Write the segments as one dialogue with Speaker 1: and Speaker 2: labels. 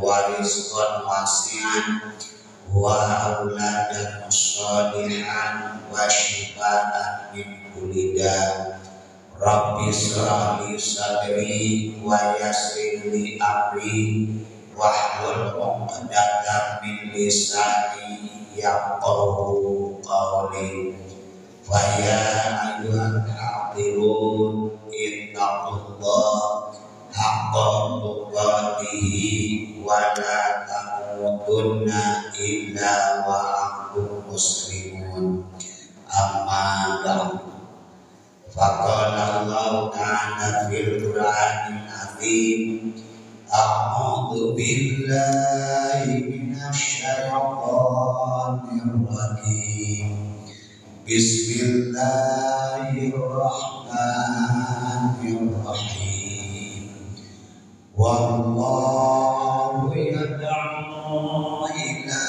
Speaker 1: wa rizqan wasi'an wa auladan sholihan wa shifaan min kulli da. Rabbi shrah li sadri wa yassir li amri wahlul 'uqdatam min lisani yafqahu qawli. Fa ya ayyuhal hadirun ittaqullah haqqa tuqatih wa la tamutunna illa wa antum muslimun. Amma ba'du. Faqala Allah ta'ala fil Qur'anil azim, a'udzu billahi minasy syaithanir rajim. Bismillahirrahmanirrahim. Wallahu yad'u ila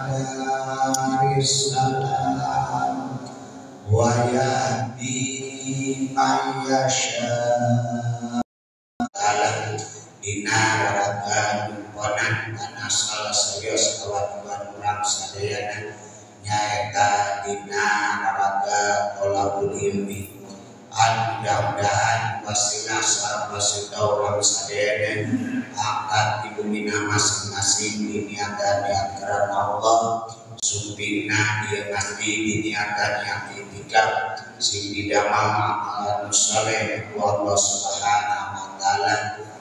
Speaker 1: daris salam wa yahdi man yasha. Alam dina raraga numponan kana salah serius kawan-kawan urang sadayana nyaeta dina raraga tolabul ilmi. An mudah-mudahan wasilah sareng wasilah urang sadayana angkat di bumina masing-masing diniatan niat karena Allah, sumpina dia masjid diniatan niat itikaf sing didamel amalan saleh ku Allah Subhanahu wa taala,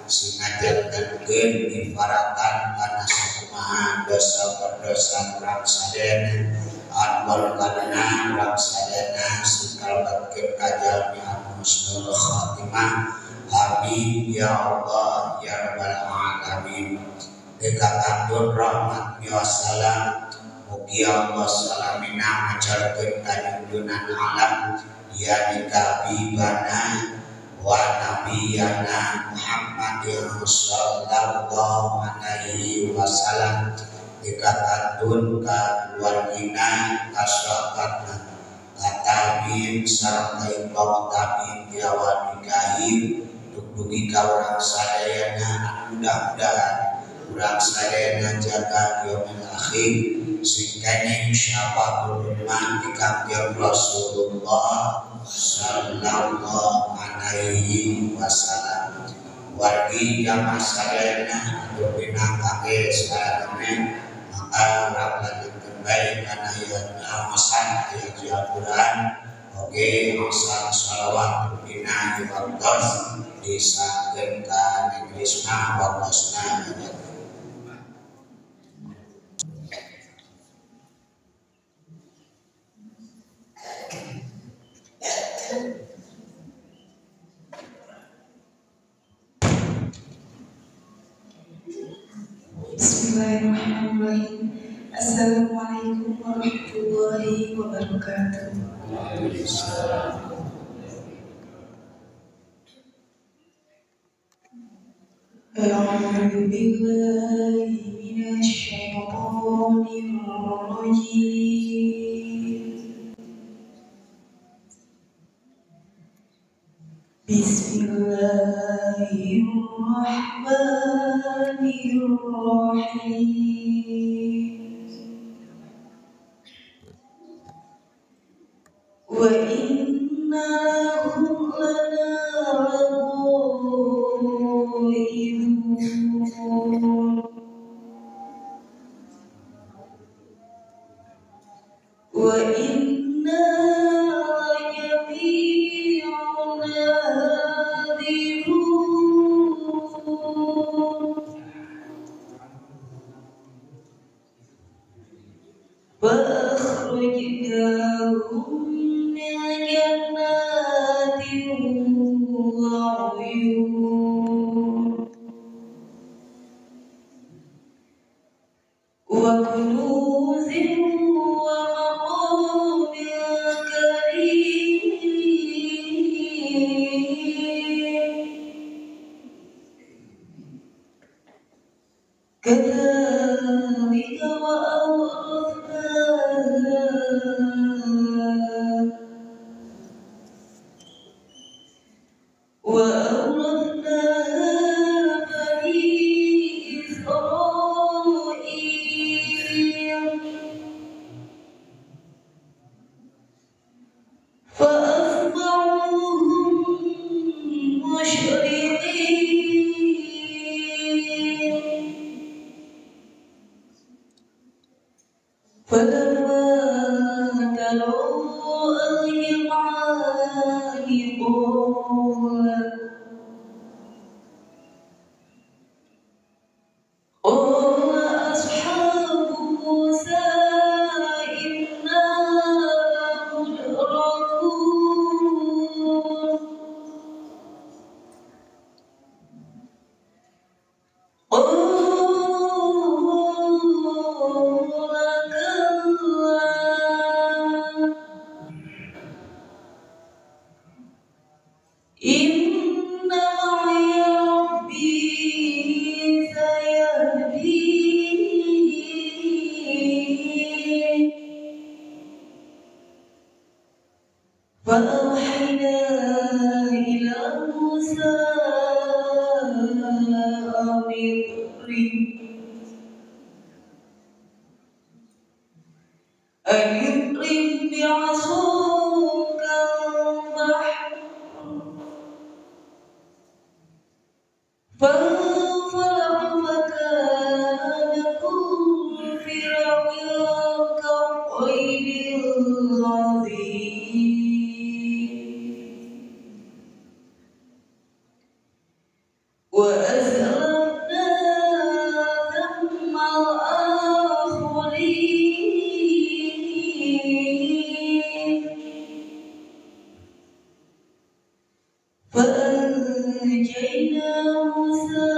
Speaker 1: sing ngajarkeun difaratan kana sakumaha dosa perdosa urang sadayana anwar kana urang sadayana sing kalebetkeun ka jalmi anu husnul khatimah. Amin ya Allah ya rabbal alamin. Deka rahmat ya salam mugi Allah salamina ngajarkeun ka junjunan alam ya kabibana wa nabiyana Muhammadin sallallahu alaihi wasallam. Deka katun ka keluargina ka sahabatna ka tabiin sareng kaum tabiin tiawan nikahi dugi ka urang sadayana. Mudah-mudahan urang sadayana jaga yaumil akhir sing kenging syafaatul ummah di kanjeng Rasulullah sallallahu alaihi wasallam. Wargi jamaah sadayana anu pinangkake sadayana maka urang lanjutkeun bae kana ayat Al-Quran ayat Al-Quran oge masan shalawat bina waktos disakeun ka negrisna waktosna.
Speaker 2: Bismillahirrahmanirrahim. Assalamualaikum warahmatullahi wabarakatuh. A'udzu billahi minasy syaithanir rajim. Bismillahirrahmanirrahim. Wa inna lahum lana laghaizun. Wa inna lajami'un hadirun. Fa akhrajnahum min jannatin wa 'uyun wa kunuzin wa maqamin karim. Kadzalika wa awrathnaha وأورثناها بني إسرائيل. فلما تراءى الجمعان قال أصحاب موسى إنا لمدركون. قال كلا إن معي ربي سيهدين. فأوحينا إلى موسى أن اضرب بعصاك البحر فانفلق فكان كل فرق كالطود العظيم. وأزلفنا ثم الآخرين فأنجينا موسى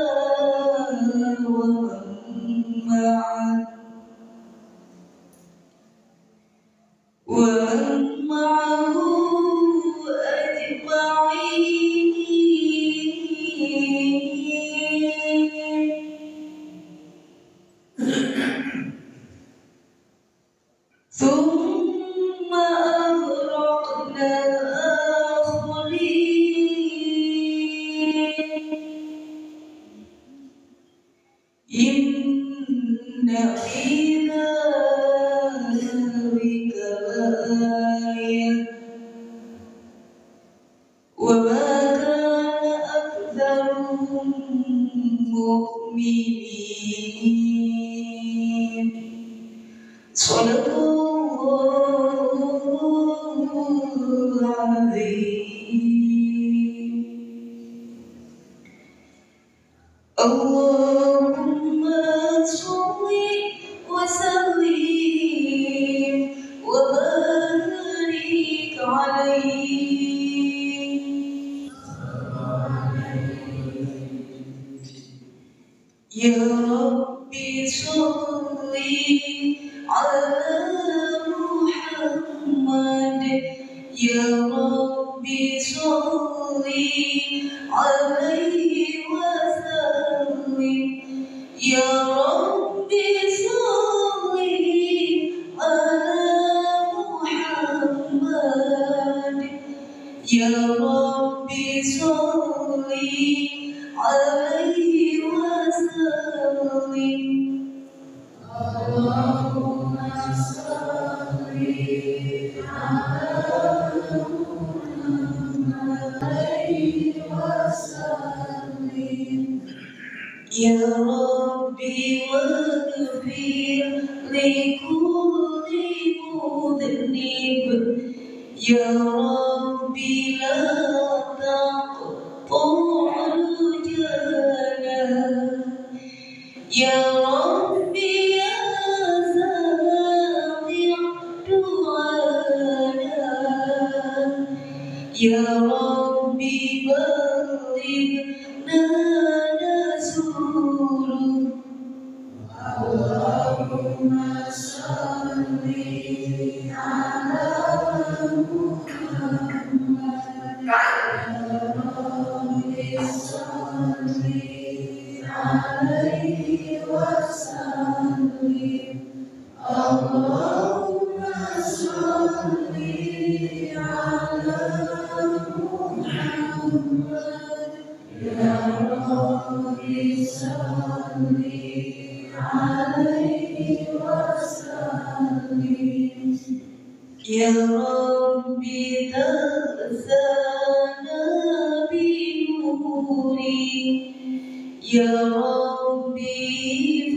Speaker 2: ومن معه أجمعين. ثم أغرقنا الآخرين. إن في ذلك لآية وما كان أكثرهم مؤمنين. صدق الله العظيم. اللهم صل وسلم وبارك عليه. يا ربي صل على محمد. يا ربي صل عليه وسلم. يا ربي صل على محمد. يا ربي صل عليه وسلم.
Speaker 3: اللهم صل على محمد وسلم.
Speaker 2: يا ربي واغفر لكل مذنب. يا ربي لا تقطع رجانا. يا ربي يا سامع دعانا. يا ربي بلغنا رسولك.
Speaker 3: اللهم صل على محمد. يا ربي صل عليه وسلم. اللهم صل على محمد. يا ربي صل عليه وسلم.
Speaker 2: يا ربي تأسانا بنوري. يا ربي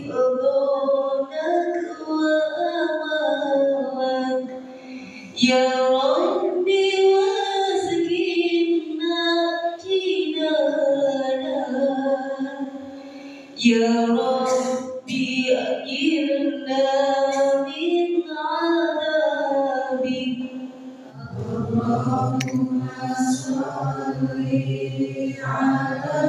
Speaker 2: فضلك وأماني. Rabbi ajirna min adabik.
Speaker 3: Allahumma sholli ala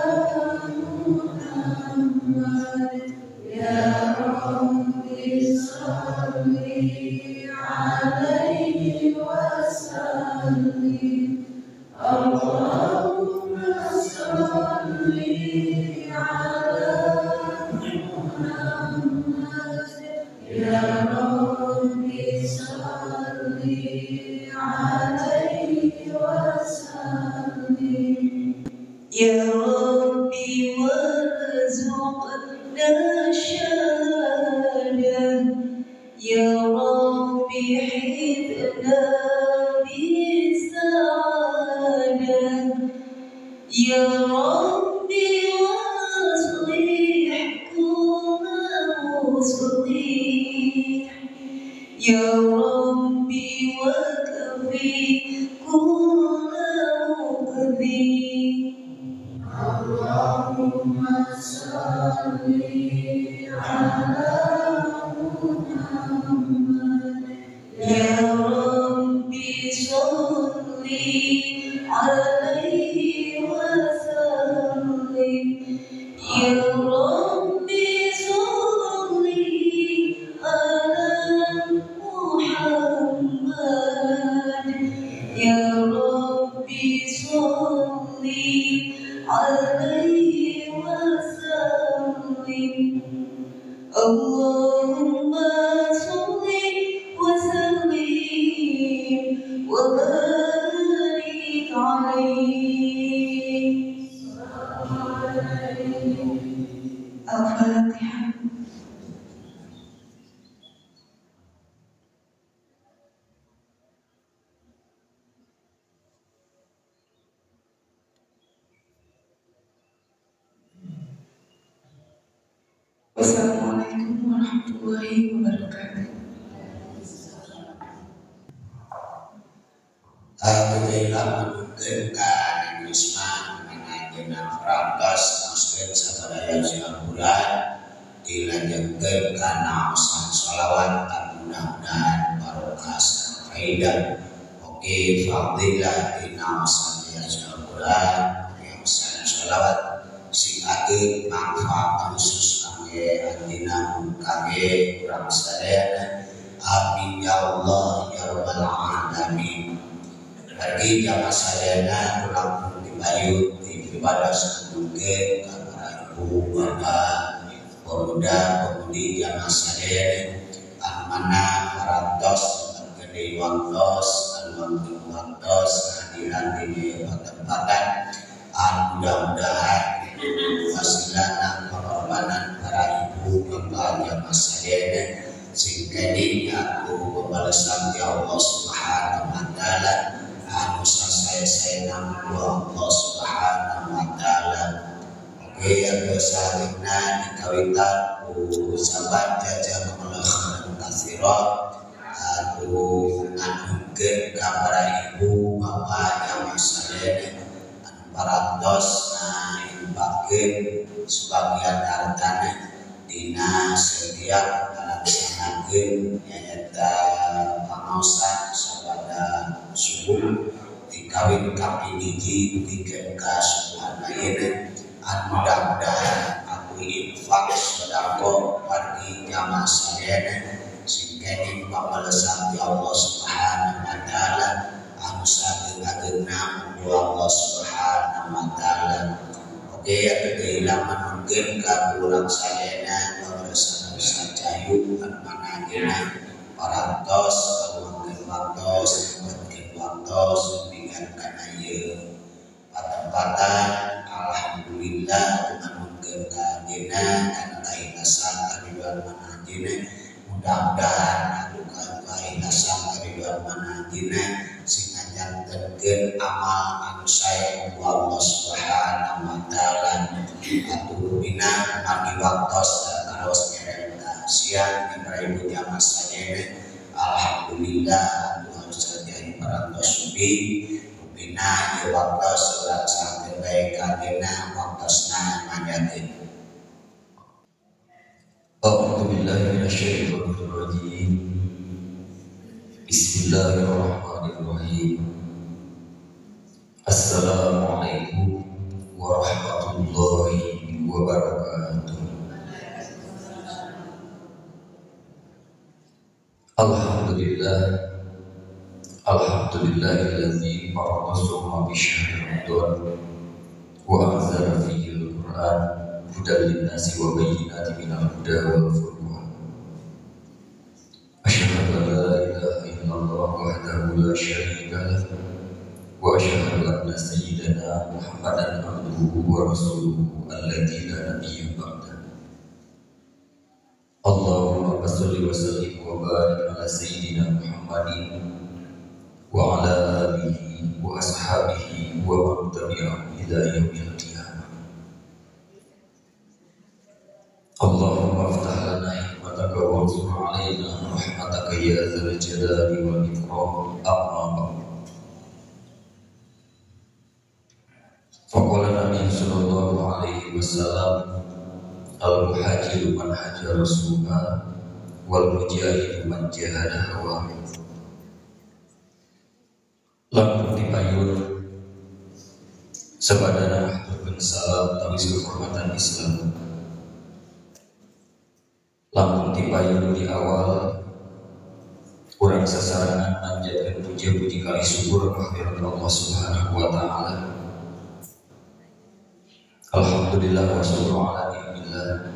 Speaker 3: Muhammad. Ya Rabbi sholli alaihi wa sallim. Allahumma sholli ala Muhammad. Ya Rabbi sholli alaihi wa sallim.
Speaker 2: Ya Rabbi warzuqna syahadah. Ya Rabbi hibna bisa'adah. Ya Rabbi waslih kulla muslih. Ya Rabbi wakfi kulla muqdi.
Speaker 3: Allahumma sholli ala Muhammad.
Speaker 2: Ya Rabbi sholli alaihi wa sallim. Ya Rabbi sholli ala Muhammad. Ya Rabbi sholli alaihi wa sallim. Allahumma sholli wa sallim wa barik alaihi. Al-Fatihah. Wassalamualaikum warahmatullahi wabarakatuh.
Speaker 1: Alhamdulillah menungkeun ka Wisma manajena perantos naoskeun sabada Al-Qur'an dilanjutkeun kana naosan sholawat mudah-mudahan barokah sareng faedah. Oke fadilah dinaosan Al-Qur'an naosan sholawat sing ageng manfaat khusus kangge anjeunna kangge urang sadayana. Amin ya Allah ya rabbal alamin. Bagi jamaah sadayana urang dibayut di ibadah sakukeun ka para ibu bapak pemuda pemudi jamaah sadayana anu mana parantos gede waktos anu waktos hadiran di patempatan anu mudah-mudahan wasilana pengorbanan para ibu bapak jamaah sadayana sing kenging aku pembalasan ya Allah Subhanahu wa taala anu sasaya-sayana Allah Subhanahu wa taala. Oke anu salingna dikawitan ku sabat jazakumullah khairan katsira anu nganuhunkeun ka para ibu bapak jamaah sadayana anu parantos ngainfakeun sebagian hartana dina setiap ngalaksanakeun nyaeta pangaosan sabada subuh dikawin kaping hiji dugikeun ka subuhan ayeuna anu mudah-mudahan aku infak sedekah wargi jamaah sadayana sing kenging pambalesan ti Allah Subhanahu wa taala anu sageung-ageungna Allah Subhanahu wa taala. Oke atuh kehilangan mungkin ka urang sadayana pambalesan sacayu anu mana ayeuna parantos kaluangkeun waktos nyempetkeun waktos pinggan kana ieu patempatan. Alhamdulillah nganuhunkeun ka anjeunna kana kaikhlasan kariduan mana anjeunna. Mudah-mudahan anu kaikhlasan kariduan mana anjeunna sing ngajantenkeun amal anu sae ku Allah Subhanahu wa taala. Atuh bina margi waktos karaos nyereng ka siang para ibu jamaah sadayana. Alhamdulillah atuh harus jadi parantos subi bina ieu waktos urang sakeun bae ka anjeunna waktosna manjakeun.
Speaker 4: minasyaitonirrajim. Bismillahirrahmanirrahim. Assalamualaikum warahmatullahi wabarakatuh. Alhamdulillah, alhamdulillahilladzi farada sawma bi syahri Ramadan wa anzala fihi al-Qur'an hudan lin-nasi wa bayyinatin minal huda wal furqan. Asyhadu an la ilaha illallah wahdahu la syarika lah wa asyhadu anna sayyidana Muhammadan abduhu wa rasuluhu alladzi la nabiyya ba'dahu. Allahumma shalli wa sallim wa barik ala sayyidina Muhammadin wa ala alihi wa ashabihi wa man tabi'ahum ila yaumil qiyamah. Allahumma aftah lana hikmataka wa ansur alaina rahmataka ya dzal jalali wal ikram. Amma ba'd. Faqala Nabi sallallahu alaihi wasallam, al-muhajiru man hajara su'a wal mujahidu man jahada hawa. Lampung dipayun sabadana haturkeun salam tawis kehormatan Islam. Lampung dipayun di awal urang sasarangan manjatkeun puja-puji kali syukur kehadirat Allah Subhanahu wa taala. Alhamdulillah wa syukru ala ni'amillah.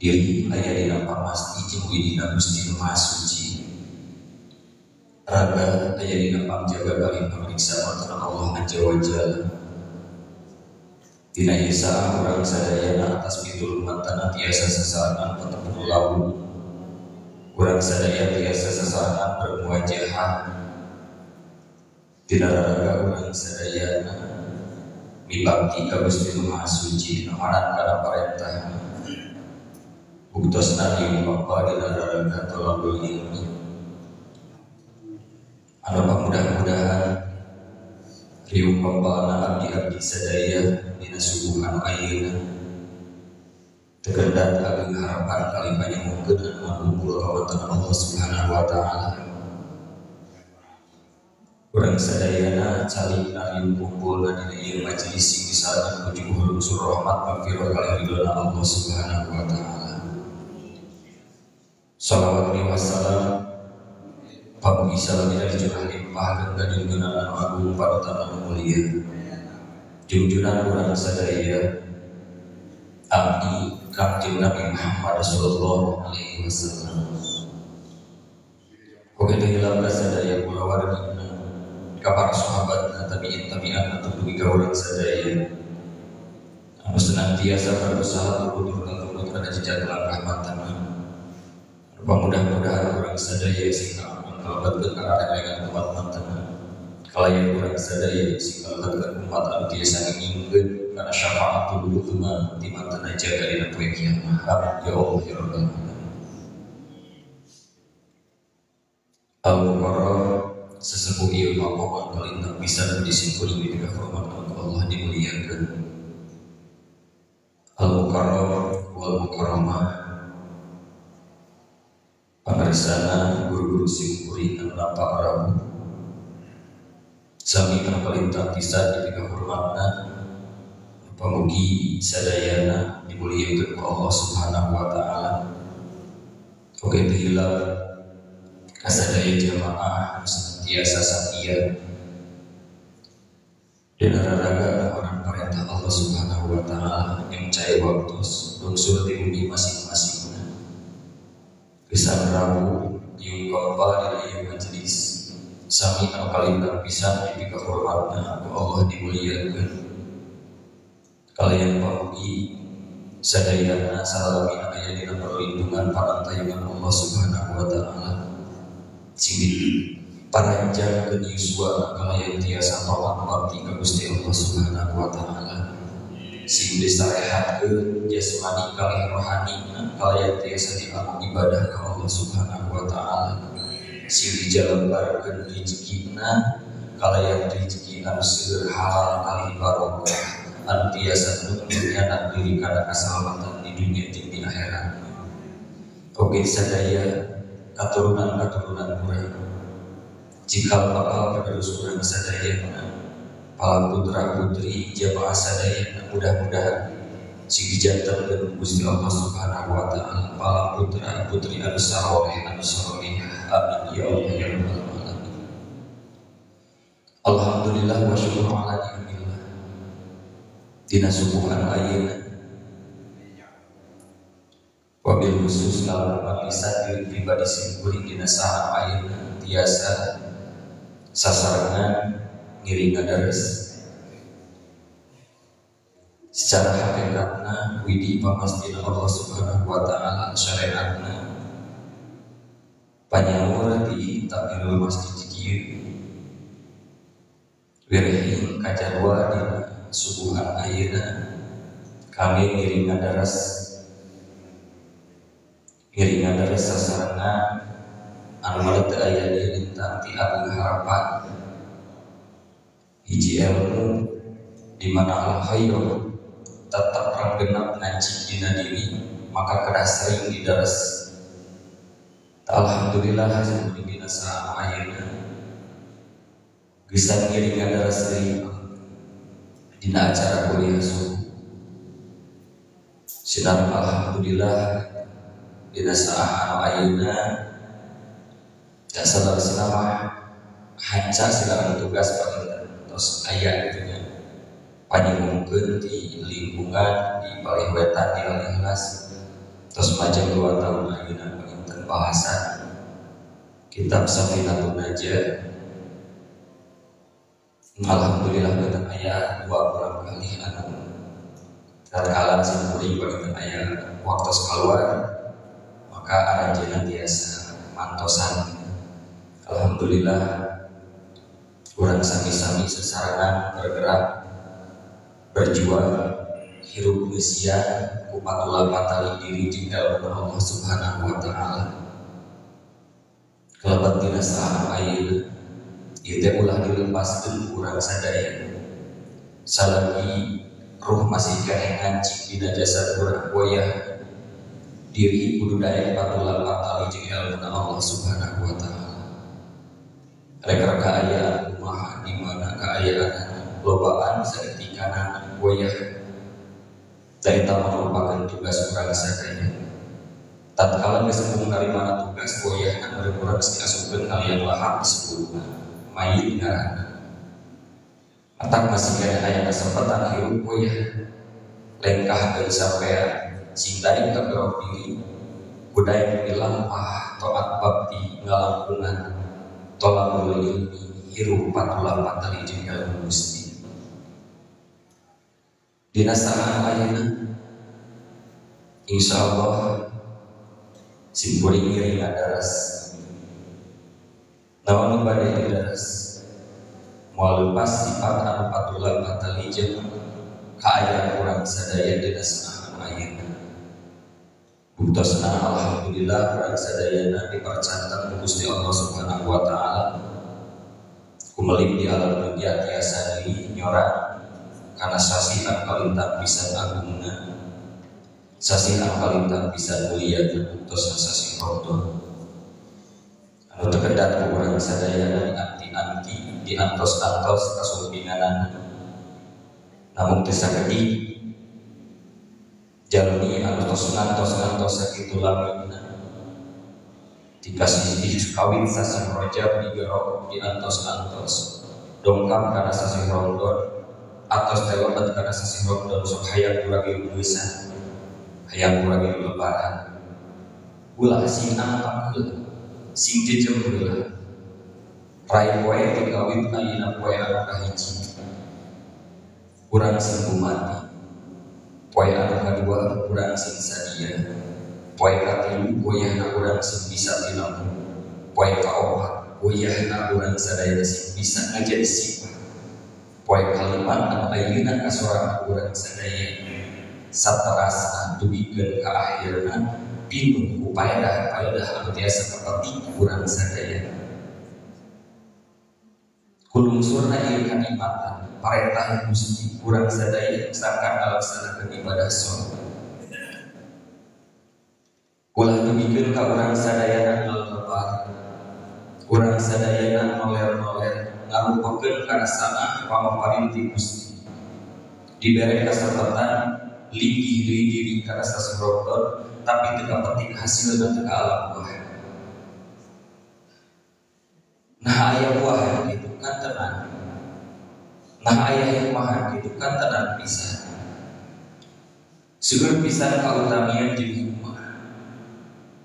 Speaker 4: Diri aya dina pamasti jeung dina Gusti Nu Maha Suci. Raga aya dina pangjaga kali pamariksa martana Allah Azza wa Jalla. Dina ieu saah urang sadayana atas pitulungan tanah tiasa sasarangan patepung lawu. Urang sadaya tiasa sasarangan bermuajahah. Dina raraga urang sadayana mibakti ka Gusti Nu Maha Suci namaran kana parentah. Buktosna ieu bapa dina raraga tolabul ilmi. Anu pamudah-mudahan riung pampalna abdi-abdi sadaya dina subuh anu ayeuna. Tegendat ageng harapan kali panyuhunkeun anu mangumpul ka wonten Allah Subhanahu wa taala. Urang sadayana calikna riung kumpulna dina ieu majelis sing disarangan ku juhur unsur rahmat magfirah kali ridhona Allah Subhanahu wa taala. Shalawat wa salam pamugi salamina dicurah limpahkeun ka junjungan anu agung panutan anu mulia. Junjunan urang sadaya abdi Kangjeng Nabi Muhammad sallallahu alaihi wasallam. Oke teu hilap ka sadaya kulawargina, ka para sahabatna, tabi'in tabi'an dugi ka urang sadaya anu senantiasa berusaha turut-turut kana jejak langkah mantana. Mudah-mudahan urang sadaya sing kalebetkeun kana rengan umat mantana. Kalayan urang sadaya sing kalebetkeun umat anu tiasa ngingkeun kana syafaatul uzma di mantana jaga dina poe kiamat. Amin ya Allah ya Rabbal alamin. Al-Mukarram sesepuh ieu maqam kalintang pisan disimpul di hormat Allah dimuliakeun. Al-Mukarram wal Mukarramah pangarisana guru-guru simkuring anu nampak rawu sami anu kalintang pisan dipika hormatna. Pamugi sadayana dimuliakeun ku Allah Subhanahu wa taala. Oge teu hilap kasadaya jamaah anu senantiasa satia dina raraga orang perintah Allah Subhanahu wa taala yang cai waktos lungsur di bumi masing-masing. Kesan rawu ieu kampal dina ieu majelis sami anu kalintang pisan dipika hormatna ku Allah dimuliakeun. Kalian pamugi sadayana salamina aya dina perlindungan panantayungan Allah Subhanahu wa taala. Sing diparanjangkeun yuswa kalayan tiasa taat bakti ka Gusti Allah Subhanahu wa taala. Sing disarehatkeun jasmani kalih rohani kalayan tiasa diaku ibadah ka Allah Subhanahu wa taala. Sing dijalembarkeun rezekina kalayan rezeki anu seueur halal kalih barokah anu tiasa nunjukna diri kana kasalamatan di dunia jeung di akhirat. Oge sadaya katurunan-katurunan urang cikal bakal penerus urang sadaya para putra putri jamaah sadaya mudah-mudahan sing dijantenkeun Gusti Allah Subhanahu wa taala para putra putri anu saleh anu salehah. Amin ya Allah ya rabbal alamin. Alhamdulillah wa syukur ala ni'amillah. Dina subuhan ayeuna wabil khusus lamun lisan diri pribadi simkuring dina saha ayeuna tiasa sasarengan ngiring ngadares secara hakikatna widi pamastina Allah Subhanahu wa taala syariatna panyaur di takmirul masjid kieu wirehing kajarwa dina subuhan ayeuna kami ngiring ngadares sasarengan anu mah teu aya deui lintang ti agung harapan hiji ilmu di mana al-khairu tetap ranggenap ngaji dina diri maka kedah sering didares. Alhamdulillah sampun dina saha ayeuna geus ngiring ngadares deui dina acara kuliah subuh. Sinar alhamdulillah dina saha anu ayeuna dasar mah hanca silaran tugas panginten tos aya kitu nya panyuhunkeun di lingkungan di palih wetan di Al-Ikhlas tos majeng 2 tahun ayeuna panginten bahasan kitab Safinatun Najah. Alhamdulillah panginten aya 2 kurang kali anu tatkala simkuring panginten aya waktos kaluar maka aranjeunna tiasa mantosan. Alhamdulillah urang sami-sami sasarengan bergerak berjuang hirup manusia ku patula patali diri jeung ilmu Allah Subhanahu wa taala. Kalebat dina saha ayeuna ieu teh ulah dilepaskeun ku urang sadaya. Salagi ruh masih keneh ngancik dina jasad urang wayah diri kudu daek patula patali jeung ilmu Allah Subhanahu wa taala. Rek kaayaan kumaha di mana kaayaan lobaan saeutikana wayah da eta merupakan tugas urang sadaya. Tatkala geus embung narimana tugas wayahna meureun urang geus diasupkeun kalian lahar disebutna mayit ngaranna. Matak masih keneh aya kesempatan hirup wayah lengkahkeun sampean sing daek kagerok diri kudaek milampah taat bakti ngalangkungan tolabul ilmi hirup patula patali jeung ilmu Gusti. Dina saha ayeuna insyaallah simkuring ngiring ngadares. Naon nu bade didares moal lepas sifat anu patula patali jeung kaayaan urang sadaya dina saha ayeuna. Buktosna alhamdulillah urang sadayana dipercanten ku Gusti Allah Subhanahu wa taala. Kumelip di alam dunia tiasa deui nyoran kana sasih anu kalintang pisan agungna, sasih anu kalintang pisan mulia buktosna sasih Ramadan. Anu teu kedat ku urang sadayana dianti-anti, diantos-antos kasumpinganana. Namun teu sakedik jalmi anu tos ngantos-ngantos sakitu lamina dikasih kawin sasih Rajab digerok diantos-antos dongkap kana sasih Ramadan atos telebet kana sasih Ramadan sok hayang kurang geusan hayang kurang lebaran ulah sing angkat heula sing jejem heula rai poe ti kawin ayeuna poe anu kahiji urang sing mati. Poe anu kadua urang sing sadia, poe katilu wayahna urang sing bisa tinampu, poe kaopat wayahna urang sadaya sing bisa ngajadi sifat, poe kalima anu ayeuna kasorang urang sadaya saterasna dugikeun ka akhirna pinuh ku paedah-paedah anu tiasa kapetik urang sadaya. Kulungsurna ieu kanikmatan parentah Gusti urang sadaya sangkan ngalaksanakeun ibadah salat. Ulah dugikeun ka urang sadayana lebar, urang sadayana noler-noler ngarupakeun kana saah pamaparin ti Gusti. Dibere kasempatan linggih deui diri kana sasuroton, tapi teu kapetik hasilna teu ka alam buah. Nah aya buah gitu kan tenang. Nah aya hikmah gitu kan tenang pisan. Seueur pisan kautamian jeung hikmah.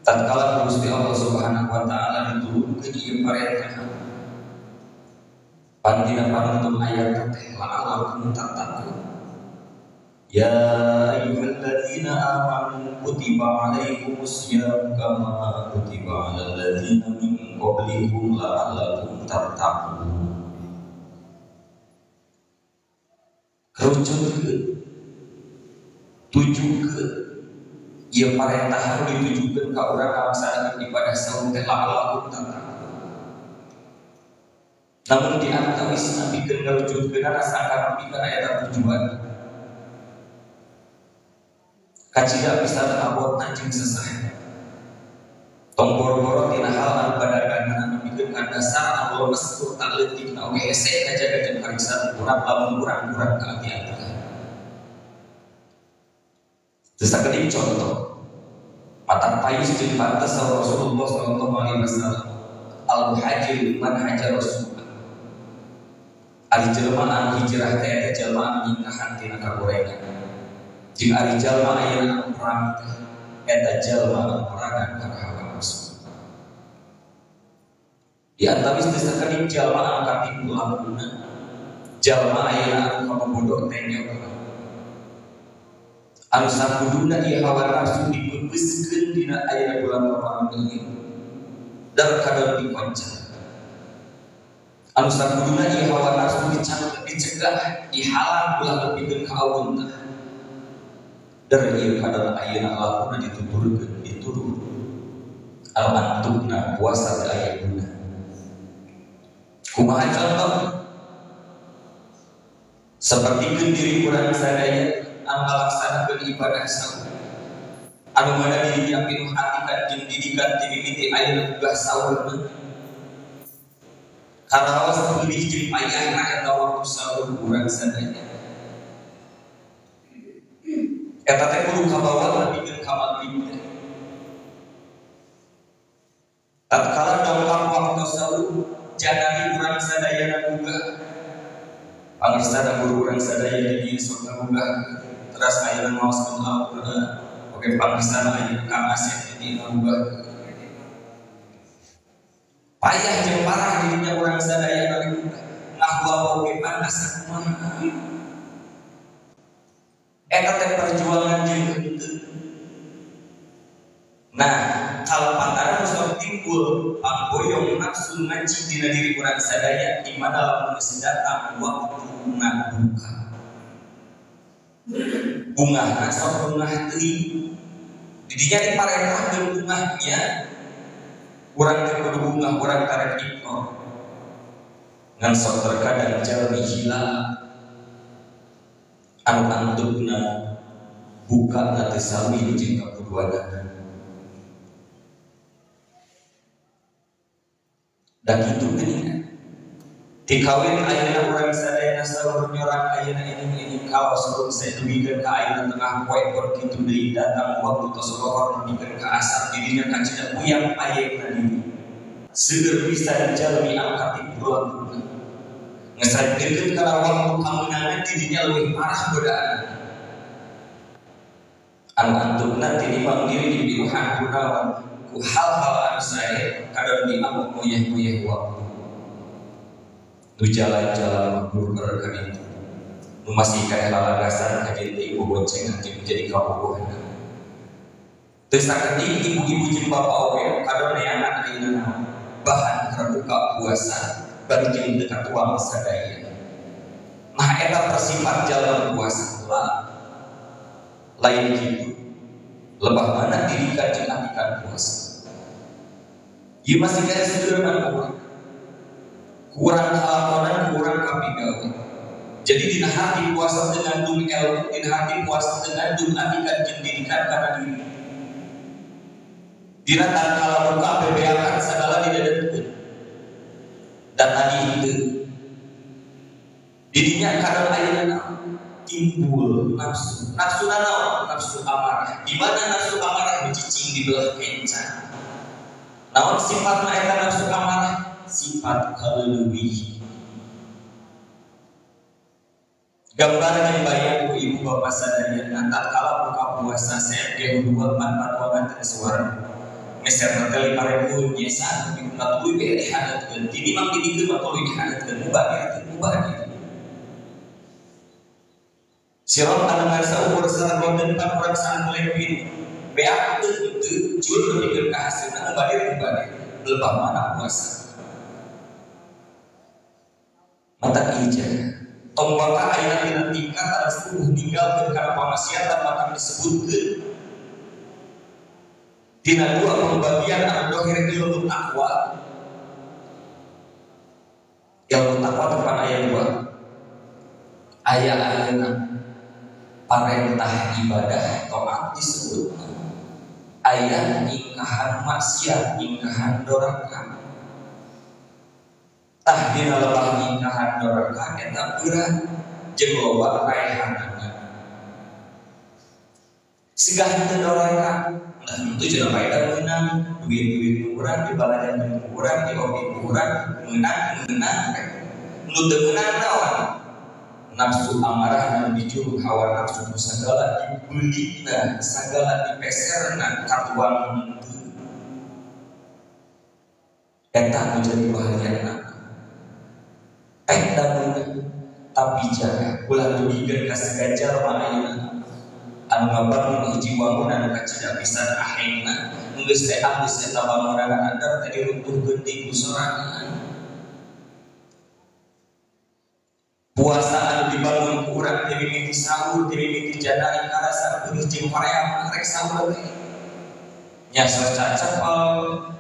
Speaker 4: Tatkala Gusti Allah Subhanahu wa taala diturunkeun ieu parentah. Pantina panuntun ayat teh la'allakum tattaqun. Ya ayyuhalladzina amanu kutiba alaikumus syiyam kama kutiba alal ladzina min qablikum la'allakum tattaqun. Kerucutkeun, tujukeun ieu parentah ditujukeun ka urang ngalaksanakeun ibadah saum teh la'allakum tattaqun. Namun di antawis pikeun ngarucutkeunana sangkan pikeun aya tujuan. Kacida pisan abotna jeung sesah. Tong boro-boro tina hal anu badagangan anu pikeun ka dasar anu lemes tur tak leutikna oge hese kajaga jeung kariksa urang lamun urang-urang ka ati-ati. Teu sakedik contoh. Mata payus jeung pantes Rasulullah sallallahu alaihi wasallam. Al muhajir man hajar Rasulullah. Ari jelema anu hijrah teh eta jelema anu nyingkahan tina kagorengan. Jeung ari jalma ayeuna anu perang teh eta jalma anu perangan kana hawa nafsu. Di antawis teu sakedik jalma anu katipu lakuna, jalma ayeuna anu kabobodo teh anu sakuduna ieu hawa nafsu dibebeuskeun dina ayeuna bulan Ramadan ieu. Dar kadon dikonca. Anu sakuduna ieu hawa nafsu dicegah, dihalang ulah nepikeun ka awun tah. Dar ieu kadon ayeuna lakuna dituturkeun, dituduh. Anu antukna puasa teu aya guna. Kumaha contoh? Sapertikeun diri urang sadaya anu ngalaksanakeun ibadah saum. Anu mana diri pinuh atikan jeung didikan ti mimiti ayeuna buka saurna. Karaos peulih jeung payahna eta waktu sahur urang sadaya. Eta teh kudu kabawa nepikeun ka magrib teh. Tatkala dongkap waktu sahur janari urang sadayana buka. Pangersana guru urang sadaya di dieu sok ngabuka teras ayeuna ngaoskeun Al-Qur'an. Oke pangersana ayeuna Kang Asep di dieu ngabuka. Payah jeung parah dirinya urang sadaya ngahwa oge panas kumaha. Eta teh perjuangan jeung henteu. Nah, kalepatan sok timbul pangboyong nafsu ngaji dina diri urang sadaya di mana lamun geus datang waktu ngabuka. Bungahna sok bungah teuing. Didinya diparentahkeun bungahnya. Urang teh kudu bungah, urang karek iftar. Ngan sok terkadang jalmi hilap. Anu antukna buka na teu sami jeung kakuduanana. Da kitu geuningan. Tikawin ayeuna urang sadayana saur nyorang ayeuna ini kaos rungse dugikeun ka ayeuna tengah poe bor kitu deui datang waktu tos lohor dugikeun ka asar didinya kacida puyang ayeuna diri. Seueur pisan jalmi anu katipu lakuna. Geus rek deukeut kana waktu kamenangan didinya leuwih parah godaan. Anu antukna tinimbang diri dipiluhan kunaon ku hal-hal anu sae kadon diamuk moyeh-moyeh waktu. Nu jalan-jalan burger ka ditu. Nu masih keneh lalagasan ka jadi ibu boncengan jeung jadi kabogohna. Teu sakedik ibu-ibu jeung bapa oge kadon neangan ayeuna naon bahan keur buka puasa bari jeung teu katuang sadaya. Nah eta persifat jalan puasa lah. Lain kitu. Lebah mana didikan jeung atikan puasa. Ieu masih keneh seueur mah. Kurang kalakonan, kurang kapigawe. Jadi dina hati puasa teu ngandung ilmu, dina hati puasa teu ngandung atikan jeung didikan kana diri. Dina tatkala buka bebeakan segala didadetkeun. Dan tadi itu didinya kadang ayeuna timbul nafsu. Nafsu naon? Nafsu amarah. Di mana nafsu amarah dicicing di belah kenca. Naon sifatna eta nafsu amarah? Sifat kaleuwih. Gambaran yang bayang ku ibu bapak sadayana tatkala buka puasa saya ge dua man patuangan teh suara. Meser teh 5000 biasa tapi tuluy we dihadatkeun. Di mang didikeun mah tuluy dihadatkeun mubah mubah. Sirot anu ngarsa umur saragoten pan urang sanglepin. Beak teu teu cul nepikeun ka hasilna mubadir mubadir. Lebah mana puasa. Mata ijah. Tong waka ayeuna tina tingkat anu subuh ninggalkeun kana pamaksiatan maka disebutkeun. Dina dua pembagian anu dohir ilmu takwa. Ilmu takwa tepan aya dua. Aya ayeuna parentah ibadah taat disebut. Aya ningkahan maksiat, ningkahan doraka. Tah dina lebah ningkahan doraka eta beurah jeung loba kaehanana. Segah teu doraka, nah itu cenah paedah meunang, duit-duit ku urang, dibalanjakeun ku urang, diobi ku urang, meunang-meunang. Nu teu meunang naon? Nafsu amarah nu dijuru hawa nafsu nu sagala dibelina, sagala dipeserna katuang henteu. Eta nu jadi bahayana. Pek tapi jaga ulah dugikeun ka segajar mah ayeuna anu ngabangun hiji wangunan anu kacida pisan ahengna geus teh geus eta bangunan andar teh diruntuhkeun ti ku sorangan. Puasa anu dibangun ku urang teh mimiti sahur teh mimiti janari karasa peurih jeung hoream rek sahur teh nya sok cacepel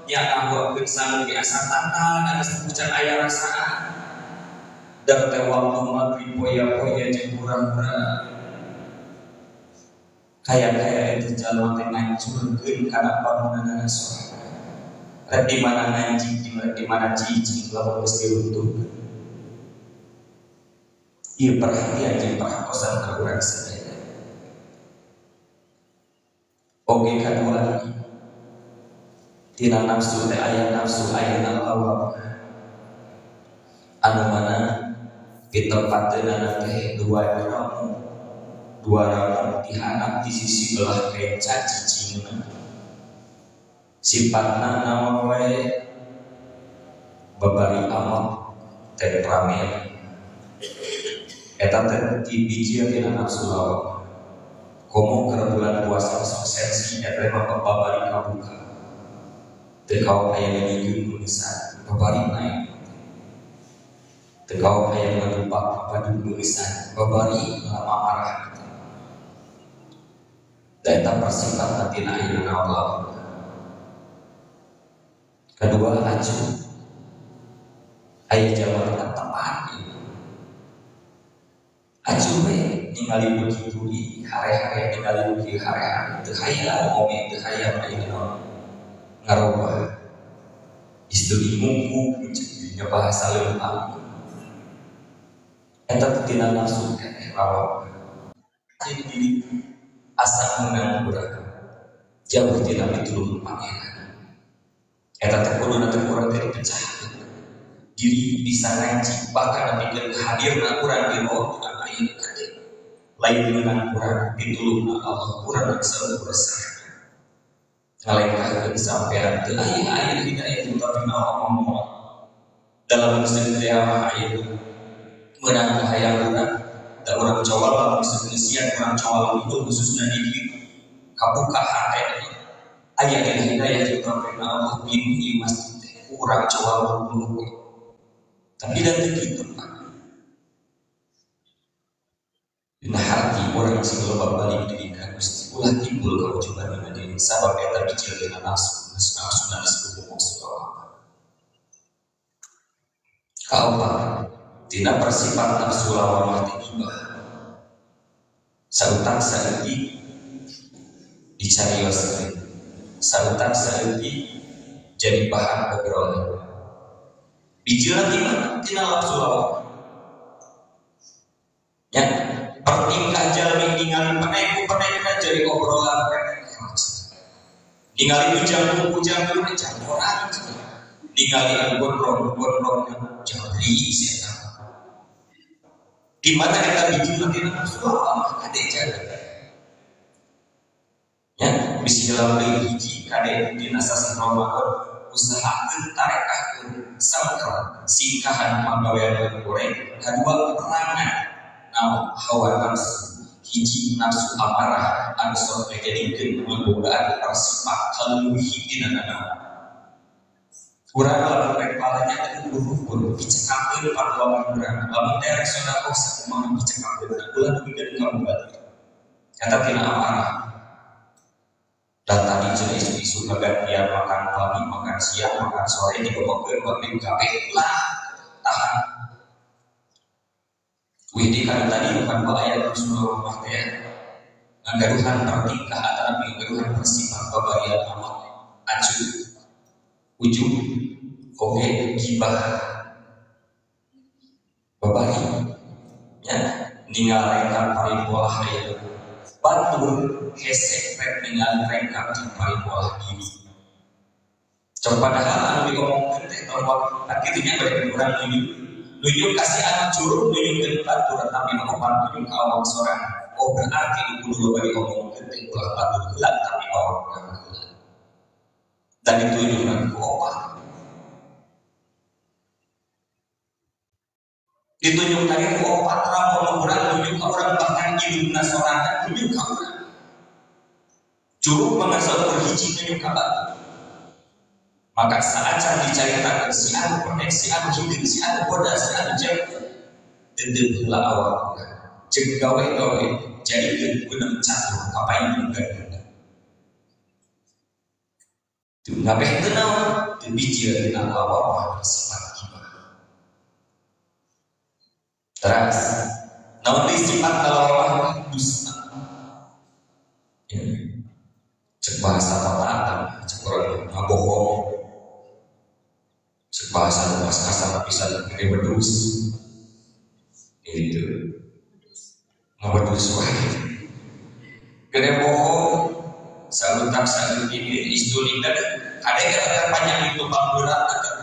Speaker 4: nya ngahuakeun sangu di asa tatan anu can aya rasaan. Dan teh waktu maghrib poya-poya jeung hurang-hurang kaya-kaya itu jalma teh ngancurkeun kana bangunanana sorangan. Rek di mana ngancing jeung rek di mana cicing lamun geus diruntuhkeun. Ieu perhatian jeung perhatosan ka urang sadaya. Oge kadua tina nafsu teh aya nafsu ayeuna lawang anu mana di tempatna teh dua ramu dihanap di sisi belah kenca cicingna. Sifatna naon wae babari amat temperamen eta teh dibijil tina nafsu lawang. Komo keur bulan puasa sok sensi eta mah babari kabuka teu kaok aya digieun nulisan babari naik. Teu kaok aya ngadupak padu nulisan babari lama marah. Da eta persifatna tina ayeuna lawang. Kedua acuh aya jalma tepat acuh we ningali begitu di hare-hare ningali begitu hare-hare teu hayang ome teu hayang ayeuna ngarobah istri mungku nya bahasa leumpang eta teh tina nafsu keneh lawang. Jadi asa meunang urang jauh tina pitulung pangeran. Eta teh kuduna teh urang teh dipecahkeun. Diri bisa ngaji bahkan nepikeun hadirna urang di roh ayeuna kade. Lain meunang urang pitulungna Allah urang selalu bersama. Ngalengkahkeun sampean teu aya aya hidayah tapi Allah moal. Dalam musim teh mah ayeuna meunang hayang urang da urang cowal lamun geus urang cowal itu khususna di dieu kabuka hate aya dina hidayah jeung taufik Allah bin ieu masjid teh urang cowal dulu. Tapi dan teu kitu Pak. Dina hati urang sing loba balik deui ka Gusti ulah timbul kaujuban dina diri sabab eta bijil dina nafsu nafsu disebut nafsu lawamah. Kaopat tina persifat nafsu lawamah teh ibah. Sautang saeutik dicarioskeun. Sarutan saeutik jadi bahan obrolan. Bijilna ti mana? Tina nafsu lawamah. Ya, pertingkah jalmi ningali peneku-peneku jadi obrolan ningali ujang-ujang orang ningali gondrong-gondrong jabri setan. Di mana eta bijilna tina nafsu lawamah kade jaga. Ya, bisi hilang hiji kade dina sasih Ramadan usahakeun tarekahkeun sangkal singkahan pagawean goreng kadua perangan naon hawa nafsu hiji nafsu amarah anu sok ngajadikeun ngabogaan persifat kaleuwih dina nanaon urang lamun rek palanya teh kudu dicekapkeun paduangan urang lamun teh rek sedekah sakumaha dicekapkeun ulah dugikeun ka batur eta tina amarah. Dan tadi cenah isu-isu kagantian makan pagi, makan siang, makan sore digogokeun maghrib kabeh lah tahan. Wih di kana tadi bukan bahaya Rasulullah teh ngagaduhan pertingkah antara ngagaduhan persifat babarian amat acu ujung oge gibah babari nya ninggal rengkang paribolah aya batur hese rek ninggal rengkang jeung paribolah diri. Coba padahal anu diomongkeun teh tahun waktu kitu nya bade urang nunjuk kasih anu curug nunjukkeun batur tapi nu opat nunjuk ka awak sorangan. Oh berarti nu kudu loba diomongkeun teh ulah batur heula tapi awak urang heula. Dan ditunjukkan ku opat. Ditunjuk tadi ku opat ramun urang nunjuk ka urang bahkan hidupna sorangan nunjuk ka urang. Curug mah saukur hiji nunjuk ka batur. Maka saacan dicaritakeun si anu konek, si anu hideung, si anu bodas, si anu jengkeun deudeung heula awak urang. Jeung gawe-gawe jadikeun beunang catur kapayun ganduna. Teu ngabeh teu naon, teu bijil dina lawamah sifat gibah. Teras, naon deui sifat lawamah dusta. Ya. Cek bahasa kota cek urang ngabohong. Cek bahasa luas kasar bisa gede bedus. Itu. Ngabedus wae. Gede bohong, salutak salut ini istuling dan ada yang panjang itu pangguran atau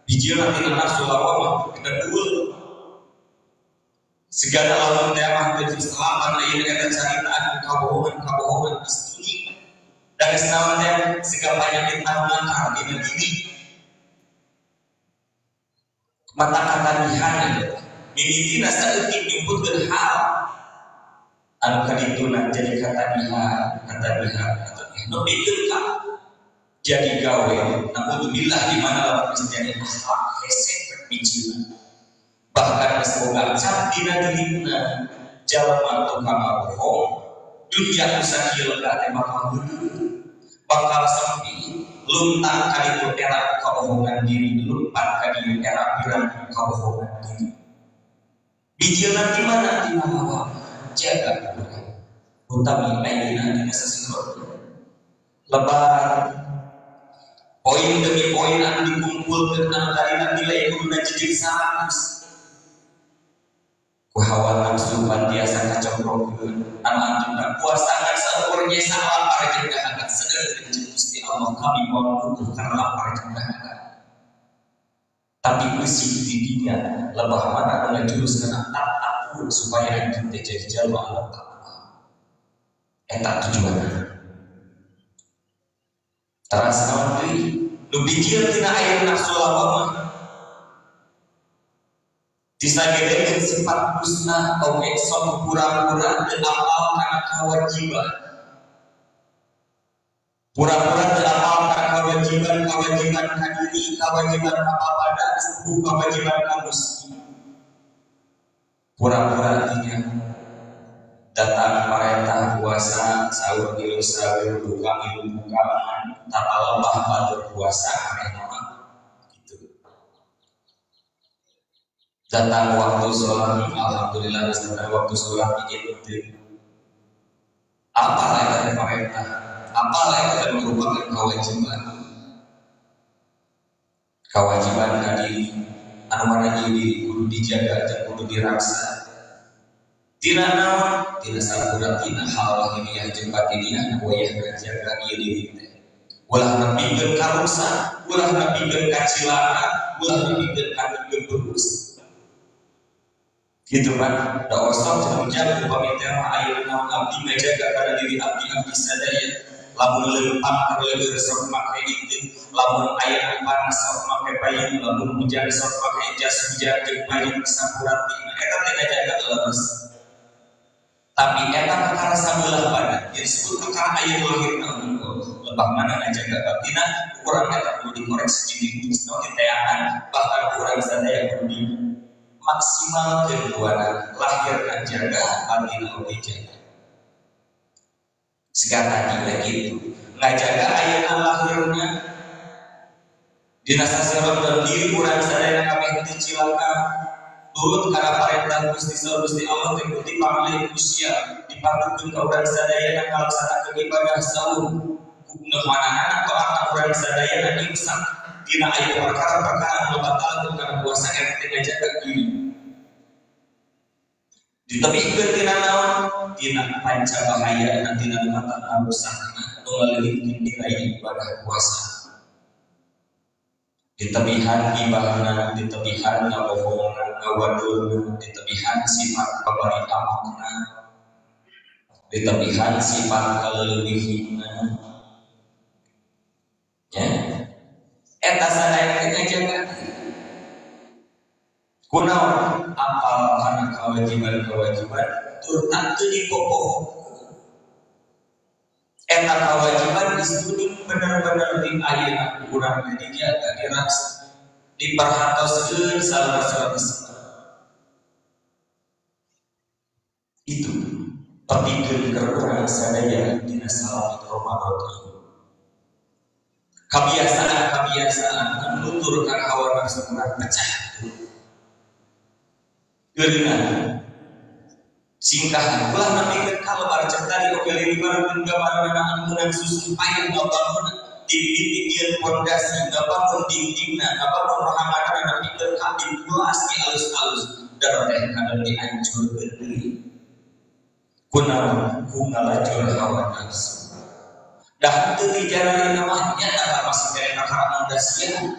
Speaker 4: bijil nanti nafsu lawamah kita dul segala lawan temah dari selapan lain kata caritaan kabohongan istuling dan senawan teh segala penyakit anu ngakar dina diri mata katanihan mimitina saeutik nyumputkeun hal anu kadituna jadi katanihan nu pikeun ka jadi gawe naudzubillah di mana lamun geus jadi akhlak hese bijilna bahkan geus boga cap dina dirina jalma tukang bohong dunia usaha lega teh bakal heudeung bakal sempi luntang kaditu era kabohongan diri lumpat kaditu era pirang kabohongan diri bijilna di mana dina hawa jaga urang utami ayeuna dina sasih lebar poin demi poin anu dikumpulkeun anu tadina nilai kuduna jejeg 100 ku hawa nafsu pantiasa kacomprokeun anu anjeunna puasa ngan saukur nyesa lapar jeung dahaga seueur jeung Gusti Allah kami moal butuh karena lapar jeung dahaga tapi eusi di dinya lebah mana anu jurus kana taat supaya anjeun teh jadi jalma anu takwa eta tujuanna. Teras naon deui nu bijil tina aya nafsu lawamah disagedekeun sifat husna oge sok pura-pura teu apal kana kewajiban pura-pura teu apal kana kewajiban kewajiban ka diri kewajiban ka bapada sepuh kewajiban ka Gusti pura-pura dinya datang parentah puasa sahur ngilu sahur buka ngilu buka tanpa lembah batur puasa aneh mah gitu. Datang waktu sholat alhamdulillah datang waktu sholat gitu. Apa lah itu parentah Apalah itu merupakan kewajiban. Kewajiban ka diri anu mana diri kudu dijaga jeung kudu diraksa. Tina naon? Tina sakurat tina hal lahiriah jeung batiniah wayah ngajaga ieu diri teh. Ulah nepikeun karusak, ulah nepikeun kacilaka, ulah nepikeun ka geus. Gitu kan, da osok cenah ujang upami teh mah ayeuna naon abdi ngajaga kana diri abdi abdi sadaya. Lamun leumpang keur sok make ieu, lamun aya panas sok make payung, lamun hujan sok make jas hujan jeung payung sakurat tina eta teh ngajaga leres. Tapi eta perkara sabelah badan, jadi disebut perkara aya lahirna unggul. Lebah mana ngajaga batina, urang eta kudu dikoreksi dihusno diteangan, bahkan urang sadaya kudu dimaksimalkeun duana lahir ngajaga batina oge jaga. Siga tadi lagi itu ngajaga ayeuna lahirna dina saseureun diri urang sadaya kabeh teu cilaka. Turut kana parentah Gusti Gusti Allah teh kuti pangalih usia dipanggilkeun ka urang sadayana ngalaksanakeun ibadah saum kunemanana taat urang sadayana imsak dina aya perkara-perkara anu batalkeun kana puasa eta teh ngajaga diri ditebihkeun tina naon tina panca bahaya tina nu mata karusakna nu ngaleungitkeun diri ibadah puasa ditebihan ibahna, ditebihan ngabohongna, ngawadulna, ditebihan sifat kabari amakna, ditebihan sifat kaleuwihna. Ya. Eta sadaya teh ngajaga. Kunaon apal kana kewajiban-kewajiban tur teu dipopoho. Eta kewajiban distudi bener-bener di ayeuna urang teh dijaga diraksa diperhatoskeun salah-salah. Itu pepikeun keur urang sadaya dina salamet Ramadan ieu. Kebiasaan-kebiasaan anu nutur kana hawa nafsu urang pecah. Geureunah singkahan ulah nepikeun ka lebar cek tadi oge lilibaran gambaranna anu meunang susah payah ngabangun dinding pondasi ngabangun dindingna ngabangun rohanganna nepikeun ka dipulas di alus-alus dan teh kadang dihancurkeun deui kunaon ku ngalajur hawa nafsu dah teu dijarana mah nya masih keneh kakara pondasian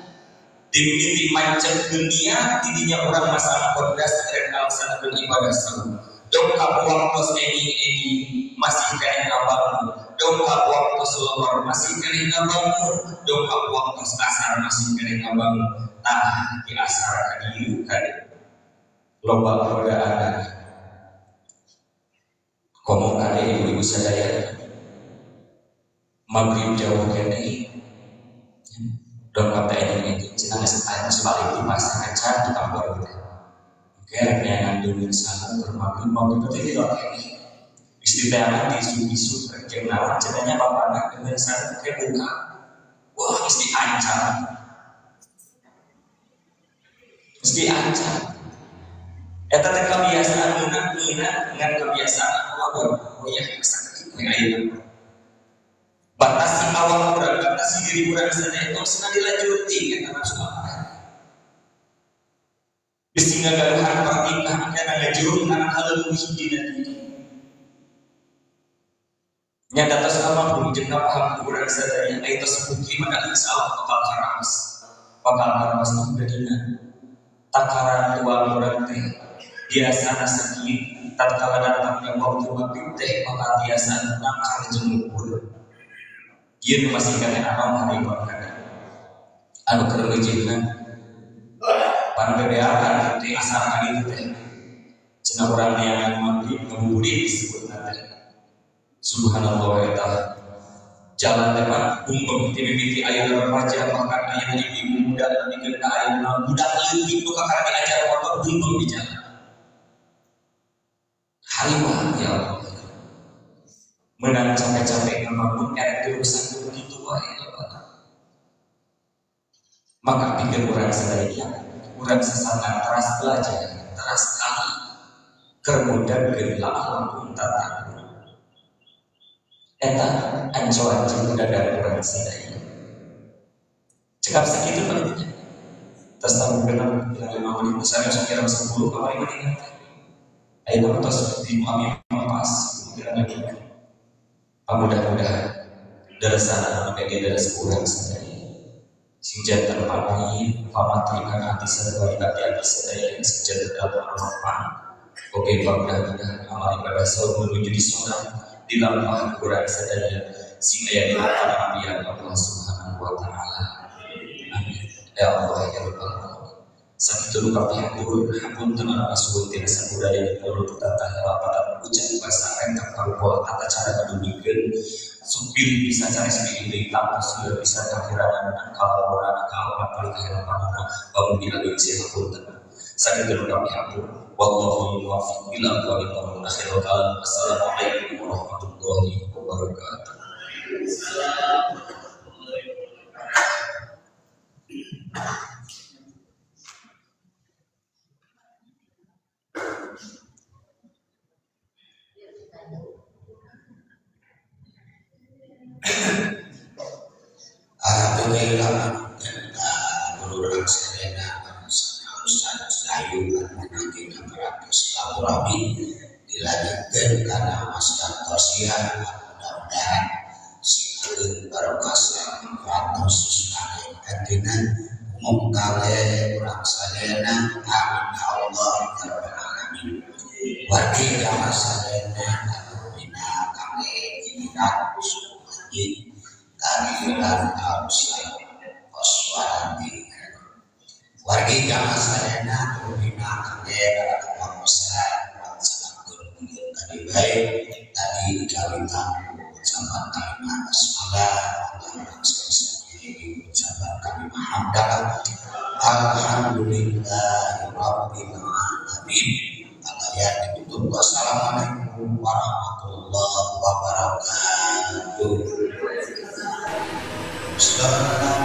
Speaker 4: dimimiti mancet dunia tidinya urang masang pondasi rek ngalaksanakeun ibadah saum. Dongkap waktu engi-engi masih keneh ngabangun, dongkap waktu lohor masih keneh ngabangun, dongkap waktu asar masih keneh ngabangun. Tah di asar ka dieu kade loba godaan. Komo kade ibu-ibu sadaya maghrib jauh keneh dongkap teh engi-engi cenah geus aya balik di pasar acan tukang goreng teh. Kerek neangan dulu sana ke maghrib maghrib teh tidak keneh. Istri teh akan diisu-isu rek jeung naon cenah nya bapana dengan sana teh buka. Wah, istri ancam. Istri ancam. Eta teh kebiasaan meunang-meunang dengan kebiasaan anu oh ya sakit we ayeuna. Batasi awak urang, batasi diri urang sadaya tong cenah dilanjuti eta nafsu apa. Bisi ngagaduhan pertingkah kana ngajurung kana kaleuwih dina diri. Nya datos lama jeung paham urang sadaya aya tos bukti maka insyaallah bakal karaos. Bakal karaos mah bedina. Takaran tuang urang teh biasana sakieu tatkala datangnya waktu maghrib teh bakal biasa nangkar jeung ngumpul. Ieu nu masih keneh anom haribon kana. Anu keur meujeuhna pan bebeakan teh asar ka ditu teh cenah urang neangan maghrib ngabuburit disebutna teh. Subhanallah eta jalan teh pan bumbeng ti mimiti ayeuna remaja bahkan ayeuna ibu-ibu muda nepikeun ka ayeuna budak leutik nu kakara diajar motor bumbeng di jalan. Hariwah ya Allah. Menang capek-capek ngabangun erek dirusak begitu wae ya Allah. Maka pikir urang sadaya urang sasangan teras belajar teras kali kermudan geun laah lampung tatakur. Eta ancoan jeung dagang urang sadaya. Cekap sakitu mah. Tos tamu genep 5 menit saya kira 10 kamari mah ingat. Ayeuna tos di abi pas kira lagi. Pamudah-mudahan daresana anu kage dares urang sadaya. Sing janten pamit pamatri kana hati sadaya abdi abdi sadaya sing janten almarhum. Oke, pamudah-mudahan amal ibadah saur menuju di surga dilampah kurang sadaya sing aya di panampian Allah Subhanahu wa taala. Amin. Ya Allah ya Rabbal alamin. Sakitu nu kapihatur hapunten anu kasuhun tina sabudaya mulut tata lapatan ucap basa rentak parupola tata cara ngadugikeun supir bisa cari seminggu deui tampos bisa kakirangan kalawarana kaopat kahilapanana pamugi ageung hapunten. Sakitu nu kapihatur wallahu muwaffiq ila aqwamit thoriq. Akhirul kalam. Assalamualaikum warahmatullahi wabarakatuh.
Speaker 1: Alhamdulillah guru sadayana silaturahmi dilanjutkan karena maskan tausiah mudah-mudahan sing ageung barokah ratus kantenan umum kale urang sadayana amin ya Allah ya rabbal alamin. Wargi jamaah sadayana anu dina kangge giliran masjid kaliran Ustaz Koswarati. Wargi jamaah sadayana anu dina kangge kapangosan urang sadayana tadi baik tadi kawitan ucapan kalimat basmalah urang sadayana ucapan kalimat hamdalah alhamdulillahi rabbil alamin. Ayat ditutup. Wassalamualaikum warahmatullahi wabarakatuh. Sallallahu